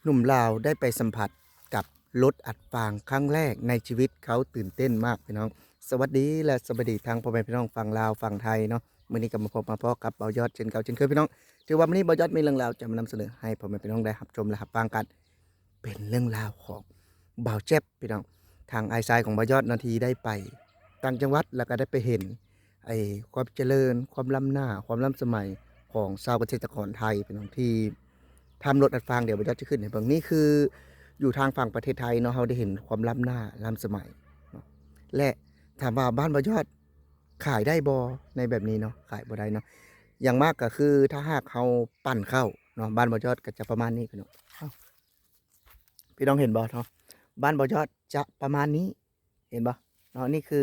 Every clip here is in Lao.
ໜຸ່ມລາວໄດ້ໄປສຳຜັດກັບລົດອັດຟາງຄັ້ງແລກໃນຊີວິດ ເຂົາຕື່ນເຕັ້ນມາກພີ່ນ້ອງ. ສະຫວັດດີ ແລະ ສະບາຍດີທັງພໍ່ແມ່ພີ່ນ້ອງຝັ່ງລາວຝັ່ງໄທເນາະ. ມື້ນີ້ກໍມາພົບມາພໍ້ກັບບ່າວຍອດເຊັ່ນເກົ່າເຊັ່ນເຄີຍພີ່ນ້ອງ. ຖືວ່າມື້ນີ້ບ່າວຍອດມີເລື່ອງລາວຈະມານຳສະເໜີໃຫ້ພໍ່ແມ່ພີ່ນ້ອງໄດ້ຮັບຊົມ ແລະ ຮັບຟັງກັນ. ເປັນເລື່ອງລາວຂອງບ່າວແຈັບພີ່ນ້ອງ, ທາງອ້າຍຊາຍຂອງບ່າວຍອດເນາະ ທີ່ໄດ້ໄປຕ່າງຈັງຫວັດ ແລ້ວກໍໄດ້ໄປເຫັນ ໄອ້ຄວາມຈະເລີນ, ຄວາມລ້ຳໜ້າ, ຄວາມລ້ຳສະໄໝຂອງຊາວກະເສດຕະກອນໄທພີ່ນ້ອງ ທີ່ທຳລົດອັດຟາງ. ດຽວບ່າວຍອດຈະຂຶ້ນໃຫ້ເບິ່ງ. ນີ້ຄືຢູ່ທາງຝັ່ງປະເທດໄທເນາະ, ເຮົາໄດ້ເຫັນຄວາມລ້ຳໜ້າລ້ຳສະໄໝເນາະ. ແລະ ຖາມວ່າບ້ານບ່າວຍອດຂາຍໄດ້ບໍ່ໃນແບບນີ້ເນາະ? ຂາຍບໍ່ໄດ້ເນາະ. ຢ່າງມາກກໍຄືຖ້າຫາກເຮົາປັ່ນເຂົ້າເນາະ, ບ້ານບ່າວຍອດກໍຈະປະມານນີ້ພີ່ນ້ອງ. ເອົ້າ ພີ່ນ້ອງເຫັນບໍ່ເນາະ? ບ້ານບ່າວຍອດຈະປະມານນີ້ ເຫັນບໍ່ເນາະ? ນີ້ຄື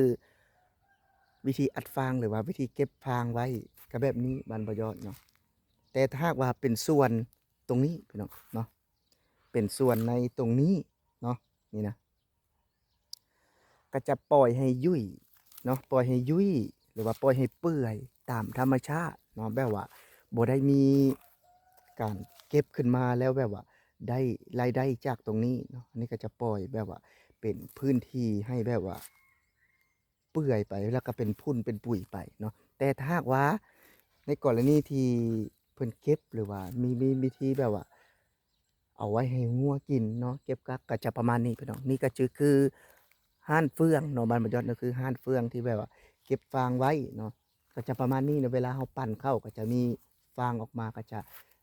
ວິທີອັດຟາງ ຫຼືວ່າວິທີເກັບຟາງໄວ້ ກໍແບບນີ້ບ້ານບ່າວຍອດເນາະ. ແຕ່ຖ້າຫາກວ່າເປັນສ່ວນຕົງນີ້ພີ່ນ້ອງເນາະ, ເປັນສ່ວນໃນຕົງນີ້ເນາະ, ນີ້ນະ ກໍຈະປ່ອຍໃຫ້ຫຍຸ້ຍເນາະ, ປ່ອຍໃຫ້ຫຍຸ້ຍ ຫຼືວ່າປ່ອຍໃຫ້ເປື່ອຍຕາມທຳມະຊາດເນາະ, ແບບວ່າບໍ່ໄດ້ມີການເກັບຂຶ້ນມາແລ້ວແບບວ່າໄດ້ລາຍໄດ້ຈາກຕົງນີ້ເນາະ. ອັນນີ້ກໍຈະປ່ອຍແບບວ່າເປັນພື້ນທີ່ໃຫ້ແບບວ່າເປື່ອຍໄປ ແລ້ວກໍເປັນຝຸ່ນເປັນປຸຍໄປເນາະ. ແຕ່ຖ້າຫາກວ່າໃນກໍລະນີທີ່ເພິ່ນເກັບ ຫຼືວ່າມີ ມີວິທີແບບວ່າ ເອົາໄວ້ໃຫ້ງົວກິນເນາະ, ເກັບກັກກໍຈະປະມານນີ້ພີ່ນ້ອງ. ນີ້ກໍຈະຄືຮ້ານເຟືອງເນາະ, ບ້ານບ່າວຍອດກໍຄືຮ້ານເຟືອງທີ່ແບບວ່າເກັບຟາງໄວ້ເນາະ, ກໍຈະປະມານນີ້ເນາະ. ເວລາເຮົາປັ່ນເຂົ້າກໍຈະມີຟາງອອກມາ, ກໍຈະ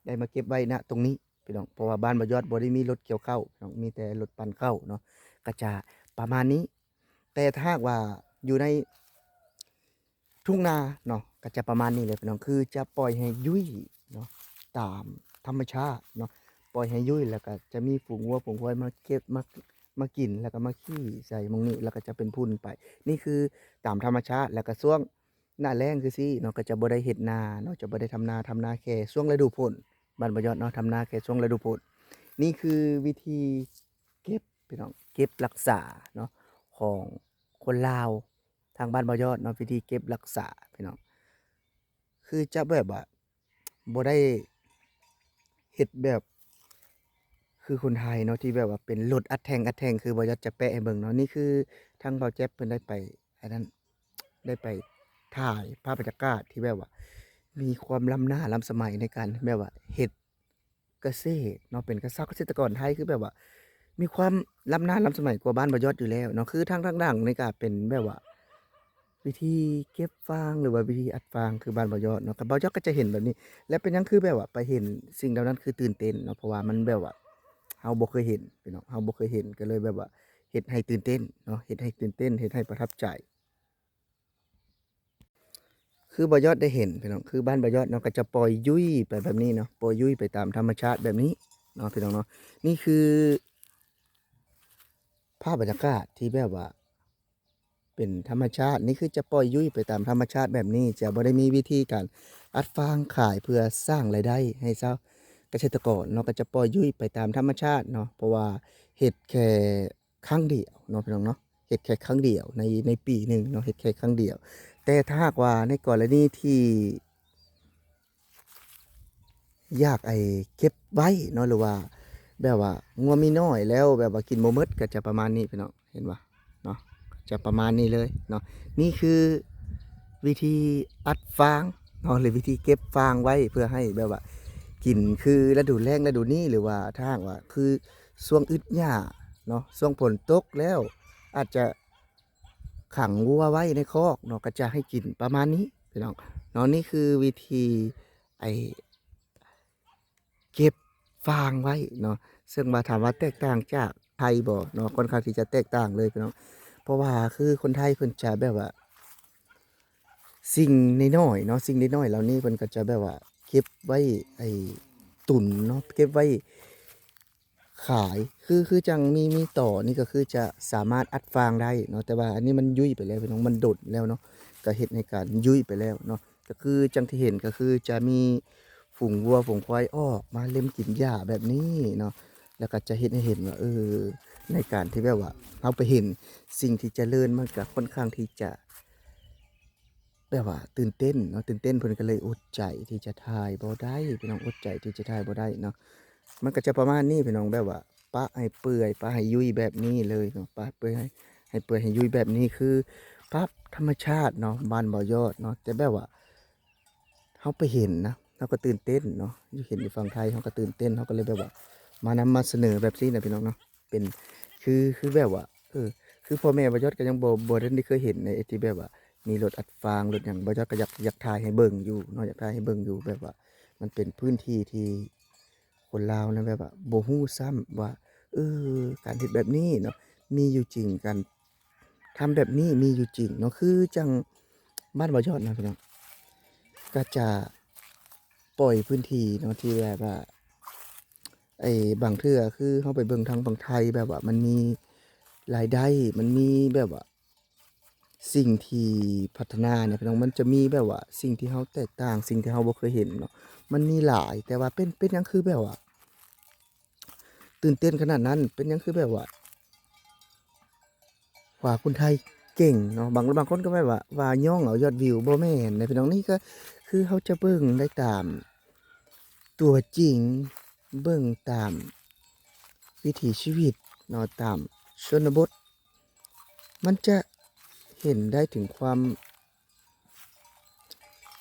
ໄດ້ມາເກັບໄວ້ນະຕົງນີ້ພີ່ນ້ອງ. ເພາະວ່າບ້ານບ່າວຍອດບໍ່ໄດ້ມີລົດກ່ຽວເຂົ້າພີ່ນ້ອງ, ມີແຕ່ລົດປັ່ນເຂົ້າເນາະ, ກໍຈະປະມານນີ້. ແຕ່ຖ້າຫາກວ່າຢູ່ໃນ ທົ່ງນາເນາະ ກໍຈະປະມານນີ້ແຫຼະພີ່ນ້ອງ, ຄືຈະປ່ອຍໃຫ້ຫຍຸ້ຍເນາະ ຕາມທຳມະຊາດເນາະ, ປ່ອຍໃຫ້ຫຍຸ້ຍ ແລ້ວກໍຈະມີຝູງງົວຝູງຄວາຍມາເກັບ ມາ ມາກິນ ແລ້ວກໍມາຂີ້ໃສ່ໝ່ອງນີ້ ແລ້ວກໍຈະເປັນຝຸ່ນໄປ. ນີ້ຄືຕາມທຳມະຊາດ. ແລ້ວກໍຊ່ວງໜ້າແລ້ງຄືຊີ້ເນາະ ກໍຈະບໍ່ໄດ້ເຮັດນາເນາະ, ຈະບໍ່ໄດ້ທຳນາ, ທຳນາແຄ່ຊ່ວງລະດູຝົນ ບ້ານບ່າວຍອດເນາະ, ທຳນາແຄ່ຊ່ວງລະດູຝົນ. ນີ້ຄືວິທີເກັບ ພີ່ນ້ອງ, ເກັບລັກສາເນາະ ຂອງຄົນລາວ ທາງບ້ານບ່າວຍອດເນາະ, ວິທີເກັບລັກສາພີ່ນ້ອງ ຄືຈະແບບວ່າບໍ່ໄດ້ເຮັດແບບຄືຄົນໄທເນາະ ທີ່ແບບວ່າເປັນລົດອັດແທ່ງ ອັດແທ່ງ ຄືບ່າວຍອດຈະແປະໃຫ້ເບິ່ງເນາະ. ນີ້ຄືທາງບ່າວແຈັບເພິ່ນໄດ້ໄປ ອັນນັ້ນ ໄດ້ໄປຖ່າຍພາບບັນຍາກາດທີ່ແບບວ່າມີຄວາມລ້ຳໜ້າລ້ຳສະໄໝໃນການແບບວ່າເຮັດ ກະເສດເນາະ, ເປັນກະ ຊາວກະເສດຕະກອນໄທ ຄືແບບວ່າມີຄວາມລ້ຳໜ້າລ້ຳສະໄໝກວ່າບ້ານບ່າວຍອດຢູ່ແລ້ວເນາະ. ຄືທາງ ທາງຫຼັງນີ້ກະເປັນແບບວ່າວິທີເກັບຟາງ ຫຼືວ່າວິທີອັດຟາງຄືບ້ານບ່າວຍອດເນາະ, ກັບບ່າວຍອດກໍຈະເຫັນແບບນີ້. ແລະ ເປັນຫຍັງຄືແບບວ່າໄປເຫັນສິ່ງເຫຼົ່ານັ້ນຄືຕື່ນເຕັ້ນເນາະ, ເພາະວ່າມັນແບບວ່າເຮົາບໍ່ເຄີຍເຫັນພີ່ນ້ອງ, ເຮົາບໍ່ເຄີຍເຫັນ ກໍເລີຍແບບວ່າເຮັດໃຫ້ຕື່ນເຕັ້ນເນາະ, ເຮັດໃຫ້ຕື່ນເຕັ້ນ ເຮັດໃຫ້ປະທັບໃຈ. ຄືບ່າວຍອດໄດ້ເຫັນພີ່ນ້ອງ, ຄືບ້ານບ່າວຍອດເນາະ ກໍຈະປ່ອຍຫຍຸ້ຍໄປແບບນີ້ເນາະ, ປ່ອຍຫຍຸ້ຍໄປຕາມທຳມະຊາດແບບນີ້ເນາະ ພີ່ນ້ອງເນາະ. ນີ້ຄືພາບບັນຍາກາດທີ່ແບບວ່າເປັນທຳມະຊາດ, ນີ້ຄືຈະປ່ອຍຫຍຸ້ຍໄປຕາມທຳມະຊາດແບບນີ້, ຈະບໍ່ໄດ້ມີວິທີການອັດຟາງຂາຍເພື່ອສ້າງລາຍໄດ້ໃຫ້ຊາວກະເສດຕະກອນເນາະ, ກໍຈະປ່ອຍຫຍຸ້ຍໄປຕາມທຳມະຊາດເນາະ, ເພາະວ່າເຮັດແຄ່ ຄັ້ງດຽວເນາະ ພີ່ນ້ອງເນາະ, ເຮັດແຄ່ຄັ້ງດຽວໃນ ໃນປີໜຶ່ງເນາະ, ເຮັດແຄ່ຄັ້ງດຽວ. ແຕ່ຖ້າຫາກວ່າໃນກໍລະນີທີ່ຢາກ ໄອ້ ເກັບໄວ້ເນາະ ຫຼືວ່າແບບວ່າງົວມີນ້ອຍແລ້ວແບບວ່າກິນບໍ່ໝົດ ກໍຈະປະມານນີ້ ພີ່ນ້ອງ ເຫັນບໍ່ເນາະ, ຈະປະມານນີ້ເລີຍເນາະ. ນີ້ຄືວິທີອັດຟາງເນາະ ຫຼືວິທີເກັບຟາງໄວ້ ເພື່ອໃຫ້ແບບວ່າກິນຄືລະດູແລ້ງ ລະດູນີ້ ຫຼືວ່າຖ້າຫາກວ່າຄື ຊ່ວງອຶດຫຍ້າເນາະ, ຊ່ວງຝົນຕົກແລ້ວອາດຈະຂັງວັວໄວ້ໃນຄອກເນາະ, ກໍຈະໃຫ້ກິນປະມານນີ້ພີ່ນ້ອງເນາະ. ນີ້ຄືວິທີ ໄອ້ ເກັບຟາງໄວ້ເນາະ, ເຊິ່ງວ່າຖາມວ່າແຕກຕ່າງຈາກໄທບໍ່ເນາະ, ຄ່ອນຂ້າງທີ່ຈະແຕກຕ່າງເລີຍພີ່ນ້ອງ, ເພາະວ່າຄືຄົນໄທເພິ່ນຈະແບບວ່າ ສິ່ງນ້ອຍໆເນາະ, ສິ່ງນ້ອຍໆເຫຼົ່ານີ້ເພິ່ນກໍຈະແບບວ່າເກັບໄວ້ ໄອ້ ຕຸນເນາະ, ເກັບໄວ້ ຂາຍ ຄື ຄືຈັ່ງມີ ມີຕໍນີ້ ກໍຄືຈະສາມາດອັດຟາງໄດ້ເນາະ, ແຕ່ວ່າອັນນີ້ມັນຫຍຸ້ຍໄປແລ້ວພີ່ນ້ອງ, ມັນດົນແລ້ວເນາະ, ກໍເຮັດໃຫ້ການຫຍຸ້ຍໄປແລ້ວເນາະ, ກໍຄືຈັ່ງທີ່ເຫັນ ກໍຄືຈະມີຝູງວັວຝູງຄວາຍອອກມາເລັມກິນຫຍ້າແບບນີ້ເນາະ, ແລ້ວກໍຈະເຮັດໃຫ້ເຫັນວ່າ ເອີ ໃນການທີ່ແບບວ່າເຮົາໄປເຫັນສິ່ງທີ່ຈະເລີນ ມັນກໍຄ່ອນຂ້າງທີ່ຈະ ແບບວ່າຕື່ນເຕັ້ນເນາະ, ຕື່ນເຕັ້ນ ເພິ່ນກໍເລີຍອົດໃຈທີ່ຈະຖ່າຍບໍ່ໄດ້ ພີ່ນ້ອງ, ອົດໃຈທີ່ຈະຖ່າຍບໍ່ໄດ້ເນາະ. ມັນກໍຈະປະມານນີ້ພີ່ນ້ອງ ແບບວ່າປະໃຫ້ເປື່ອຍ ປະໃຫ້ຫຍຸ້ຍແບບນີ້ເລີຍເນາະ ປະເປື່ອຍໃຫ້ ໃຫ້ເປື່ອຍໃຫ້ຫຍຸ້ຍແບບນີ້ ຄືພາບທຳມະຊາດເນາະ ບ້ານບໍ່ຍອດເນາະ ແຕ່ແບບວ່າ ເຮົາໄປເຫັນນະ ເຮົາກໍຕື່ນເຕັ້ນເນາະ ຢູ່ ເຫັນຢູ່ຝັ່ງໄທ ເຮົາກໍຕື່ນເຕັ້ນ ເຮົາກໍເລີຍແບບວ່າ ມານຳມາສະເໜີແບບຊີ້ນະພີ່ນ້ອງເນາະ ເປັນ ຄື ຄືແບບວ່າ ເອີ ຄືພໍ່ແມ່ບ່າວຍອດກໍຍັງບໍ່ ບໍ່ທັນໄດ້ເຄີຍເຫັນໃນທີ່ແບບວ່າ ມີລົດອັດຟາງ ລົດຫຍັງ ບ່າວຍອດກໍຢາກ ຢາກຖ່າຍໃຫ້ເບິ່ງຢູ່ເນາະ ຢາກຖ່າຍໃຫ້ເບິ່ງຢູ່ ແບບວ່າ ມັນເປັນພື້ນທີ່ທີ່ຄົນລາວນະ ແບບວ່າ ບໍ່ຮູ້ຊ້ຳວ່າ ເອີ ການເຮັດແບບນີ້ເນາະ ມີຢູ່ຈິງ ການ ທຳແບບນີ້ມີຢູ່ຈິງເນາະ ຄືຈັ່ງບ້ານບໍ່ຍອດນະພີ່ນ້ອງ ກໍຈະປ່ອຍພື້ນທີ່ເນາະ ທີ່ແບບວ່າ ໄອ້ ບາງເທື່ອຄືເຮົາໄປເບິ່ງທາງຝັ່ງໄທ ແບບວ່າມັນມີລາຍໄດ້ ມັນມີແບບວ່າສິ່ງທີ່ພັດທະນານະພີ່ນ້ອງ ມັນຈະມີແບບວ່າສິ່ງທີ່ເຮົາແຕກຕ່າງ ສິ່ງທີ່ເຮົາບໍ່ເຄີຍເຫັນເນາະ ມັນມີຫຼາຍ ແຕ່ວ່າເປັນ ເປັນຫຍັງຄືແບບວ່າ ຕື່ນເຕັ້ນຂະໜາດນັ້ນ ເປັນຫຍັງຄືແບບວ່າ ວ່າຄົນໄທເກັ່ງເນາະ ບາງ ບາງຄົນກໍແບບວ່າ ວ່າຍ້ອງເອົາຍອດວິວ ບໍ່ແມ່ນນະພີ່ນ້ອງ ນີ້ກໍຄືເຮົາຈະເບິ່ງໄດ້ຕາມຕົວຈິງ ເບິ່ງຕາມວິຖີຊີວິດເນາະ ຕາມຊົນນະບົດ ມັນຈະເຫັນໄດ້ເຖິງຄວາມ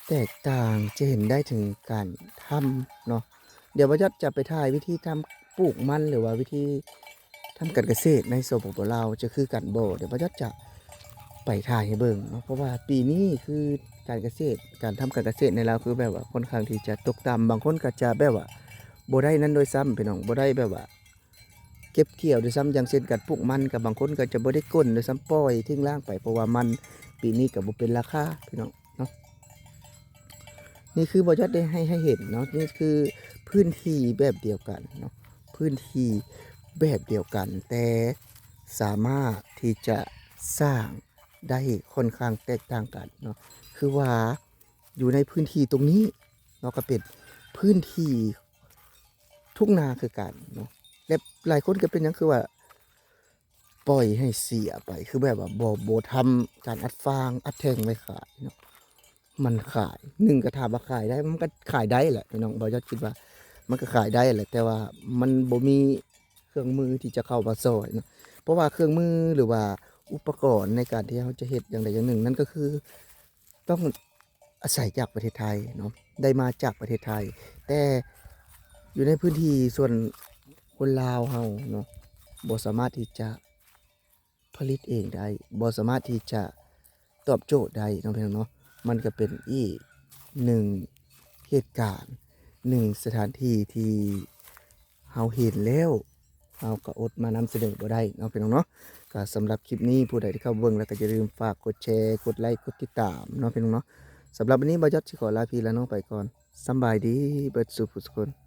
ແຕກຕ່າງ ຈະເຫັນໄດ້ເຖິງການທຳເນາະ ດຽວບ່າວຍອດຈະໄປຖ່າຍວິທີທຳ ປູກມັນ ຫຼືວ່າວິທີທຳການກະເສດໃນ ສປປ ລາວ ຈະຄືກັນບໍ່ ດຽວບ່າວຍອດຈະໄປຖ່າຍໃຫ້ເບິ່ງເນາະ ເພາະວ່າປີນີ້ຄືການກະເສດ ການທຳການກະເສດໃນລາວ ຄືແບບວ່າຄ່ອນຂ້າງທີ່ຈະຕົກຕ່ຳ ບາງຄົນກໍຈະແບບວ່າບໍ່ໄດ້ນັ້ນດ້ວຍຊ້ຳ ພີ່ນ້ອງ ບໍ່ໄດ້ແບບວ່າ ເກັບກ່ຽວດ້ວຍຊ້ຳ ຢ່າງເຊັ່ນການປູກມັນ ກໍບາງຄົນກໍຈະບໍ່ໄດ້ກົ້ນດ້ວຍຊ້ຳ ປ່ອຍຖິ້ມລ້າງໄປ ເພາະວ່າມັນປີນີ້ກໍບໍ່ເປັນລາຄາພີ່ນ້ອງເນາະ ນີ້ຄືບ່າວຍອດໄດ້ໃຫ້ ໃຫ້ເຫັນເນາະ ນີ້ຄືພື້ນທີ່ແບບດຽວກັນເນາະ ພື້ນທີ່ແບບດຽວກັນ ແຕ່ສາມາດທີ່ຈະສ້າງໄດ້ຄ່ອນຂ້າງແຕກຕ່າງກັນເນາະ ຄືວ່າຢູ່ໃນພື້ນທີ່ຕົງນີ້ເນາະ ກໍເປັນພື້ນທີ່ ທົ່ງນາຄືກັນເນາະ ແລະ ຫຼາຍຄົນກໍເປັນຫຍັງຄືວ່າປ່ອຍໃຫ້ເສຍໄປ ຄືແບບວ່າບໍ່ ບໍ່ທຳການອັດຟາງ ອັດແທ່ງໄວ້ຂາຍເນາະ ມັນຂາຍ ໜຶ່ງກໍຖາມວ່າຂາຍໄດ້ ມັນກໍຂາຍໄດ້ແຫຼະພີ່ນ້ອງ ບ່າວຍອດຄິດວ່າມັນກໍຂາຍໄດ້ແຫຼະ ແຕ່ວ່າມັນບໍ່ມີເຄື່ອງມືທີ່ຈະເຂົ້າມາຊ່ອຍເນາະ ເພາະວ່າເຄື່ອງມື ຫຼືວ່າອຸປະກອນໃນການທີ່ເຮົາຈະເຮັດຢ່າງໃດຢ່າງໜຶ່ງ ນັ້ນກໍຄື ຕ້ອງອາໄສຈາກປະເທດໄທເນາະ ໄດ້ມາຈາກປະເທດໄທ ແຕ່ຢູ່ໃນພື້ນທີ່ສ່ວນຄົນລາວເຮົາເນາະ ບໍ່ສາມາດທີ່ຈະຜະລິດເອງໄດ້ ບໍ່ສາມາດທີ່ຈະຕອບໂຈດໄດ້ເນາະ ພີ່ນ້ອງເນາະ ມັນກໍເປັນອີກໜຶ່ງເຫດການ ໜຶ່ງສະຖານທີ່ທີ່ເຮົາເຫັນແລ້ວ ເຮົາກໍອົດມານຳສະເໜີບໍ່ໄດ້ເນາະ ພີ່ນ້ອງເນາະ ກໍສຳລັບຄລິບນີ້ ຜູ້ໃດທີ່ເຂົ້າເບິ່ງແລ້ວກໍຢ່າລືມຝາກກົດແຊ ກົດໄລ ກົດຕິດຕາມເນາະ ພີ່ນ້ອງເນາະ ສຳລັບວັນນີ້ບ່າວຍອດຊິຂໍລາພີ່ລານ້ອງໄປກ່ອນ ສຳບາຍດີເບິດສູ່ຜູ້ສູ່ຄົນ.